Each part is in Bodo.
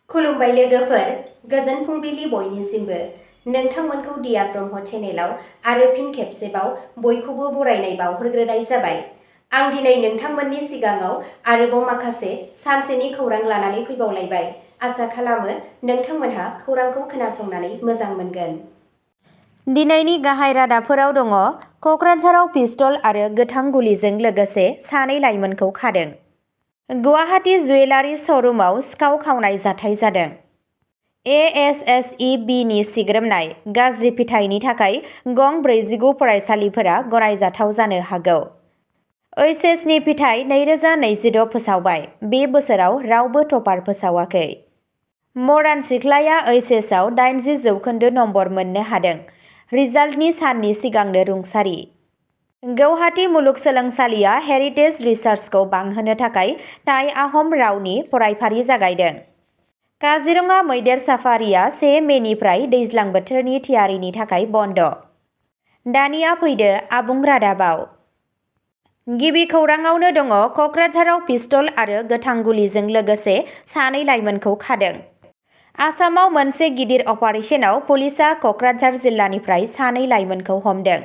खुलुमबाय लोगोफोर, गोजोन फुंबिलि बयनिसिमबो। नोंथांमोनखौ डियार ब्रह्म चेनेलाव आरो फिन खेबसेबाव बयखौबो बरायनाय बावहरग्रोनाय जाबाय। आं दिनै नोंथांमोननि सिगाङाव आरोबाव माखासे सानसेनि खौरां लानानै फैबावलायबाय। आसा खालामो नोंथांमोनहा खौरांखौ खोनासंनानै मोजां मोनगोन। दिनैनि गाहाय रादाबफोराव दङ क'क्राझाराव पिस्तल आरो गोथां गुलिजों लोगोसे सानै लाइमोनखौ खादों। गुवाहाटी जुवेलारि श'रुमाव सिखाव खावनाय जाथाय जादों। ASSEB-नि सिग्रोमनाय गाज्रि फिथाइनि थाखाय गं 46 फरायसालिफोरा गनायजाथाव जानो हागौ। ओइचएसनि फिथाइ 2026 फोसावबाय। बे बोसोराव रावबो टपार फोसावाखै। मडार्न सिख्लाया ओइचएसआव 80% नम्बर मोननो हादों। रिजाल्टनि साननि सिगांनो रुंसारि। गुवाहाटी मुलुगसोलोंसालिया हेरिटेज रिसार्चखौ बांहोनो थाखाय टाइ आहम रावनि फरायफारि जागायदों। काजिरङा मैदेर साफारिया 1 मेनिफ्राय दैज्लां बोथोरनि थियारिनि थाखाय बन्द'। दानिया फैदो आबुं रादाबाव। गिबि खौराङावनो दङ क'क्राझाराव पिस्तल आरो गोथां गुलिजों लोगोसे सानै लाइमोनखौ खादों। आसामाव मोनसे गिदिर अपारेशनाव पुलिसआ क'क्राझार जिल्लानिफ्राय सानै लाइमोनखौ हमदों।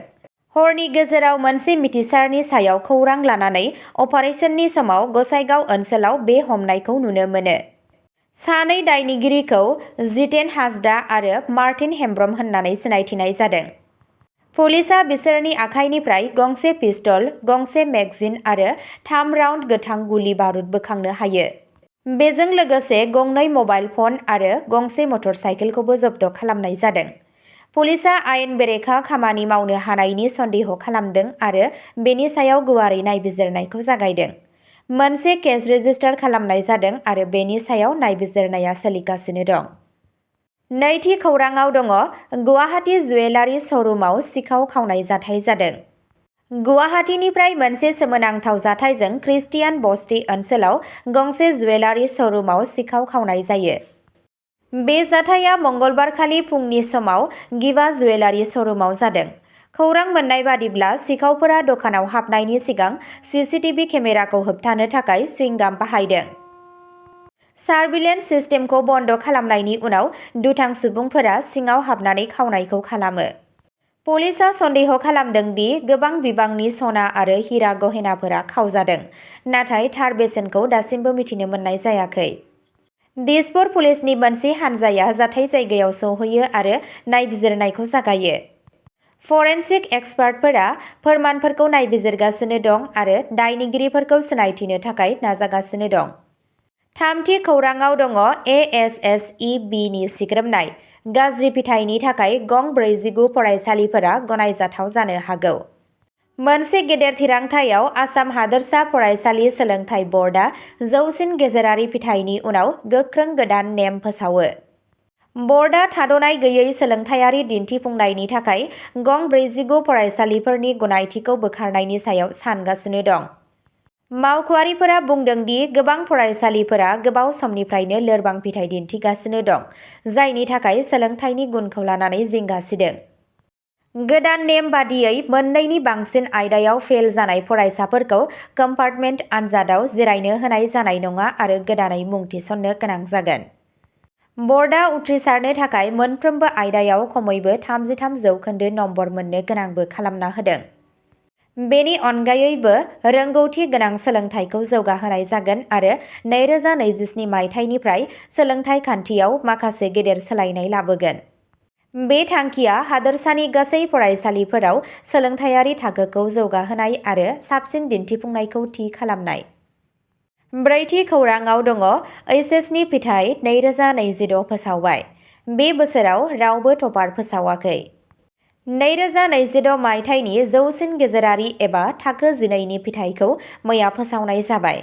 हरनि गेजेराव मोनसे मिथिसारनि सायाव खौरां लानानै अपारेशननि समाव गसाइगाव ओनसोलाव बे हमनायखौ नुनो मोनो। सानै दायनिगिरिखौ जितेन हांसदा आरो मार्टिन हेम्ब्रम होननानै सिनायथिनाय जादों। पुलिसआ बिसोरनि आखाइनिफ्राय गंसे पिस्तल, गंसे मेगजिन आरो 3 राउन्ड गोथां गुलि बारुद बोखांनो हायो। बेजों लोगोसे गंनै मबाइल फन आरो गंसे मटर साइकेलखौबो जब्द खालामनाय जादों। पुलिसआ आयेन बेरेखा खामानि मावनो हानायनि सन्देह खालामदों आरो बेनि सायाव गुवारै नायबिजिरनायखौ जागायदों। मोनसे केस रेजिस्टार खालामनाय जादों आरो बेनि सायाव नायबिजिरनाया सोलिगासिनो दं। नैथि खौराङाव दङ गुवाहाटी जुवेलारि श'रुमाव सिखाव खावनाय जाथाय जादों। गुवाहाटीनिफ्राय मोनसे सोमोनांथाव जाथायजों ख्रिस्टियान बस्ति ओनसोलाव गंसे जुवेलारि श'रुमाव सिखाव खावनाय जायो। बे जाथाया मंगलबारखालि फुंनि समाव गिवा जुवेलारि श'रुमाव जादों। खौरां मोननाय बादिब्ला सिखावफोरा दखानाव हाबनायनि सिगां सीसीटीवी केमेराखौ होबथानो थाखाय सुइंगाम बाहायदों। सार्भिलेन्स सिस्टेमखौ बन्द खालामनायनि उनाव दुथां सुबुंफोरा सिङाव हाबनानै खावनायखौ खालामो। पुलिसआ सन्देह खालामदों दि गोबां बिबांनि सना आरो हिरा गहेनाफोरा खावजादों, नाथाय थार बेसेनखौ दासिमबो मिथिनो मोननाय जायाखै। दिसपुर पुलिसनि मोनसे हानजाया जाथाय जायगायाव सौहैयो आरो नायबिजिरनायखौ जागायो। फरेन्सिक एक्सपार्टफोरा फोरमानफोरखौ नायबिजिरगासिनो दं आरो दायनिगिरिफोरखौ सिनायथिनो थाखाय नाजागासिनो दं। थामथि खौराङाव दङ ASSEB-नि सिग्रोमनाय गाज्रि फिथाइनि थाखाय गं 46 फरायसालिफोरा गनायजाथाव जानो हागौ। मोनसे गेदेर थिरांथायाव आसाम हादोरसा फरायसालि सोलोंथाइ बर्डआ जौसिन गेजेरारि फिथाइनि उनाव गोख्रों गोदान नेम फोसावो। बर्डआ थाद'नाय गैयै सोलोंथायारि दिन्थिफुंनायनि थाखाय गं 46 फरायसालिफोरनि गनायथिखौ बोखारनायनि सायाव सानगासिनो दं। मावख'आरिफोरा बुंदों दि गोबां फरायसालिफोरा गोबाव समनिफ्रायनो लोरबां फिथाइ दिन्थिगासिनो दं, जायनि थाखाय सोलोंथाइनि गुनखौ लानानै जिंगा सिदों। गोदान नेम बादियै मोननैनि बांसिन आयदायाव फेल जानाय फरायसाफोरखौ कम्पार्टमेन्ट आनजादाव जिरायनो होनाय जानाय नङा आरो गोदानै मुं थिसननो गोनां जागोन। बर्डआ उथ्रिसारनो थाखाय मोनफ्रोमबो आयदायाव खमैबो 33% नम्बर मोननो गोनांबो खालामना होदों। बेनि अनगायैबो रोंगौथि गोनां सोलोंथाइखौ जौगाहोनाय जागोन आरो 2027 मायथाइनिफ्राय सोलोंथाइ खान्थियाव माखासे गेदेर सोलायनाय लाबोगोन। बे थांखिया हादोरसानि गासै फरायसालिफोराव सोलोंथायारि थाखोखौ जौगाहोनाय आरो साबसिन दिन्थिफुंनायखौ थि खालामनाय। ब्रैथि खौराङाव दङ ओइचएसनि फिथाइ 2026 फोसावबाय। बे बोसोराव रावबो टपार फोसावाखै। 2026 मायथाइनि जौसिन गेजेरारि एबा थाखो 12नि फिथाइखौ मैया फोसावनाय जाबाय।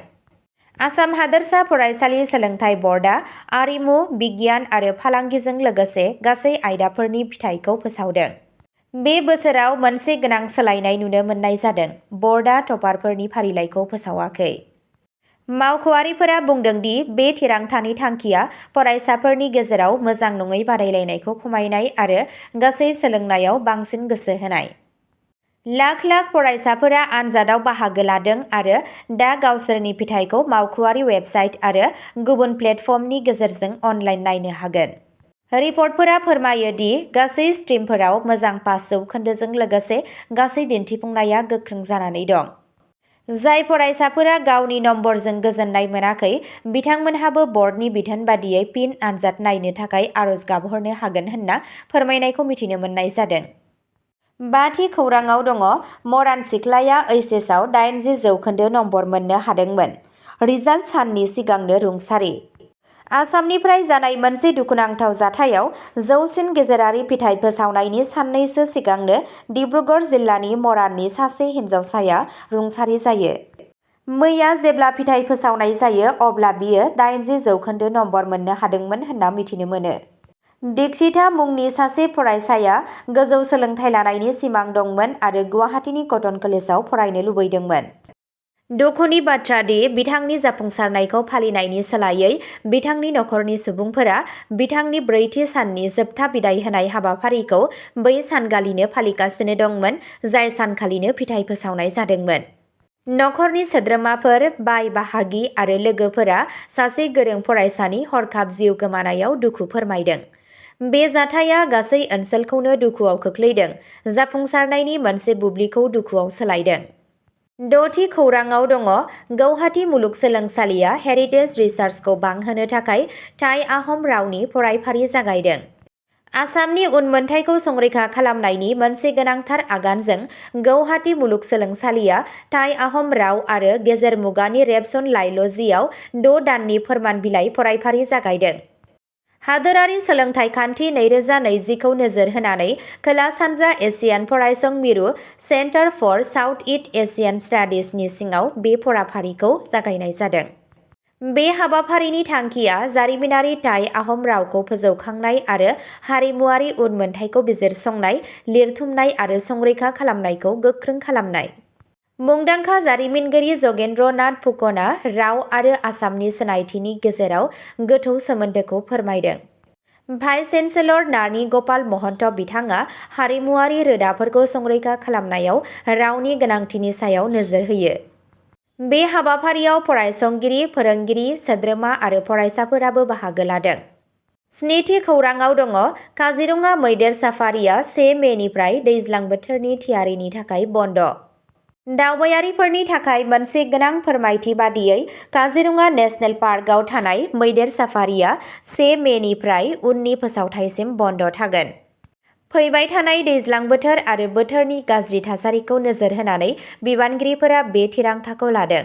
आसाम हादोरसा फरायसालि सोलोंथाइ बर्डआ आरिमु, बिगियान आरो फालांगिजों लोगोसे गासै आयदाफोरनि फिथाइखौ फोसावदों। बे बोसोराव मोनसे गोनां सोलायनाय नुनो मोननाय जादों। बर्डआ टपारफोरनि फारिलाइखौ फोसावाखै। मावख'आरिफोरा बुंदों दि बे थिरांथानि थांखिया फरायसाफोरनि गेजेराव मोजां नङै बादायलायनायखौ खमायनाय आरो गासै सोलोंनायाव बांसिन गोसो होनाय। लाख लाख फरायसाफोरा आनजादाव बाहागो लादों आरो दा गावसोरनि फिथाइखौ मावख'आरि वेबसाइट आरो गुबुन प्लेटफर्मनि गेजेरजों अनलाइन नायनो हागोन। रिपर्टफोरा फोरमायो दि गासै स्ट्रिमफोराव मोजां पास जौखोन्दोजों लोगोसे गासै दिन्थिफुंनाया गोख्रों जानानै दं। जाय फरायसाफोरा गावनि नम्बरजों गोजोननाय मोनाखै बिथांमोनहाबो बर्डनि बिथोन बादियै फिन आनजाद नायनो थाखाय आर'ज गाबहरनो हागोन होनना फोरमायनायखौ मिथिनो मोननाय जादों। बाथि खौराङाव दङ मरान सिख्लाया ओइचएसआव 80 जौखोन्दो नम्बर मोननो हादोंमोन। रिजाल्ट साननि सिगांनो रुंसारि। आसामनिफ्राय जानाय मोनसे दुखुनांथाव जाथायाव जौसिन गेजेरारि फिथाइ फोसावनायनि साननैसो सिगांनो डिब्रुगड़ जिल्लानि मराननि सासे हिन्जावसाया रुंसारि जायो। मैया जेब्ला फिथाइ फोसावनाय जायो अब्ला बियो 80 जौखोन्दो नम्बर मोननो हादोंमोन होनना मिथिनो मोनो। दीक्षिता मुंनि सासे फरायसाया गोजौ सोलोंथाइ लानायनि सिमां दंमोन आरो गुवाहाटीनि कटन कलेजाव फरायनो लुबैदोंमोन। दुखुनि बाथ्रा दि बिथांनि जाफुंसारनायखौ फालिनायनि सोलायै बिथांनि नखरनि सुबुंफोरा बिथांनि ब्रैथि साननि जोबथा बिदाय होनाय हाबाफारिखौ बै सानखालिनो फालिगासिनो दंमोन, जाय सानखालिनो फिथाइ फोसावनाय जादोंमोन। नखरनि सोद्रोमाफोर, बाय बाहागि आरो लोगोफोरा सासे गोरों फरायसानि हरखाब जिउ गोमानायाव दुखु फोरमायदों। बे जाथाया गासै ओनसोलखौनो दुखुआव खोख्लैदों, जाफुंसारनायनि मोनसे बुब्लिखौ दुखुआव सोलायदों। द'थि खौराङाव दङ गौहाटी मुलुगसोलोंसालिया हेरिटेज रिसार्चखौ बांहोनो थाखाय टाइ आहम रावनि फरायफारि जागायदों। आसामनि उनमोनथाइखौ संरैखा खालामनायनि मोनसे गोनांथार आगानजों गौहाटी मुलुगसोलोंसालिया टाइ आहम राव आरो गेजेर मुगानि रेबसनलाइल'जियाव 6 दाननि फोरमान बिलाइ फरायफारि जागायदों। हादोरारि सोलोंथाइ खान्थि 2020 खौ नोजोर होनानै खोला-सानजा एसियान फरायसं मिरु centre for south east Asian स्टाडिजनि सिङाव बे फराफारिखौ जागायनाय जादों। बे हाबाफारिनि थांखिया जारिमिनारि टाइ आहम रावखौ फोजौखांनाय आरो हारिमुआरि उनमोनथाइखौ बिजिरसंनाय, लिरथुमनाय आरो संरैखा खालामनायखौ गोख्रों खालामनाय। मुंदांखा जारिमिनगिरि जगेन्द्र नाथ फुकनआ राव आरो आसामनि सिनायथिनि गेजेराव गोथौ सोमोन्दोखौ फोरमायदों। भाइस चेन्सेलर नारनि गपाल महन्त बिथाङा हारिमुआरि रोदाफोरखौ संरैखा खालामनायाव रावनि गोनांथिनि सायाव नोजोर होयो। बे हाबाफारियाव फरायसंगिरि, फोरोंगिरि, सोद्रोमा आरो फरायसाफोराबो बाहागो लादों। स्निथि खौराङाव दङ काजिरङा मैदेर साफारिया 1 मेनिफ्राय दैज्लां बोथोरनि थियारिनि थाखाय बन्द'। दावबायारिफोरनि थाखाय मोनसे गोनां फोरमायथि बादियै काजिरङा नेशनेल पार्कआव थानाय मैदेर साफारिया 1 मेनिफ्राय उननि फोसावथायसिम बन्द' थागोन। फैबाय थानाय दैज्लां बोथोर आरो बोथोरनि गाज्रि थासारिखौ नोजोर होनानै बिबानगिरिफोरा बे थिरांथाखौ लादों।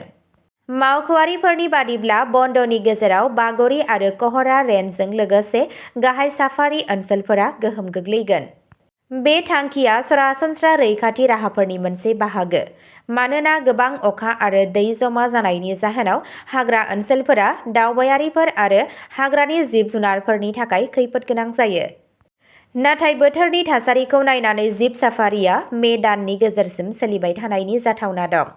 मावख'आरिफोरनि बादिब्ला बन्द'नि गेजेराव बाग'रि आरो कहरा रेन्जजों लोगोसे गाहाय साफारि ओनसोलफोरा गोहोम गोग्लैगोन। बे थांखिया सरासनस्रा रैखाथि राहाफोरनि मोनसे बाहागो, मानोना गोबां अखा आरो दै जमा जानायनि जाहोनाव हाग्रा ओनसोलफोरा दावबायारिफोर आरो हाग्रानि जिब-जुनारफोरनि थाखाय खैफोद गोनां जायो। नाथाय बोथोरनि थासारिखौ नायनानै जिप साफारिया मे दाननि गेजेरसिम सोलिबाय थानायनि जाथावना दं।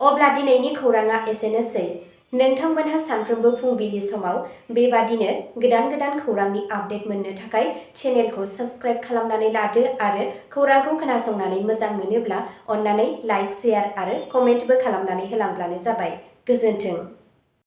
अब्ला दिनैनि खौराङा एसेनोसै। नोंथांमोनहा सानफ्रोमबो फुंबिलि समाव बेबादिनो गोदान खौरांनि आपडेट मोननो थाखाय चेनेलखौ साबस्क्राइब खालामनानै लादो आरो खौरांखौ खोनासंनानै मोजां मोनोब्ला अन्नानै लाइक, शेयार आरो कमेन्टबो खालामनानै होलांब्लानो जाबाय। गोजोन्थों।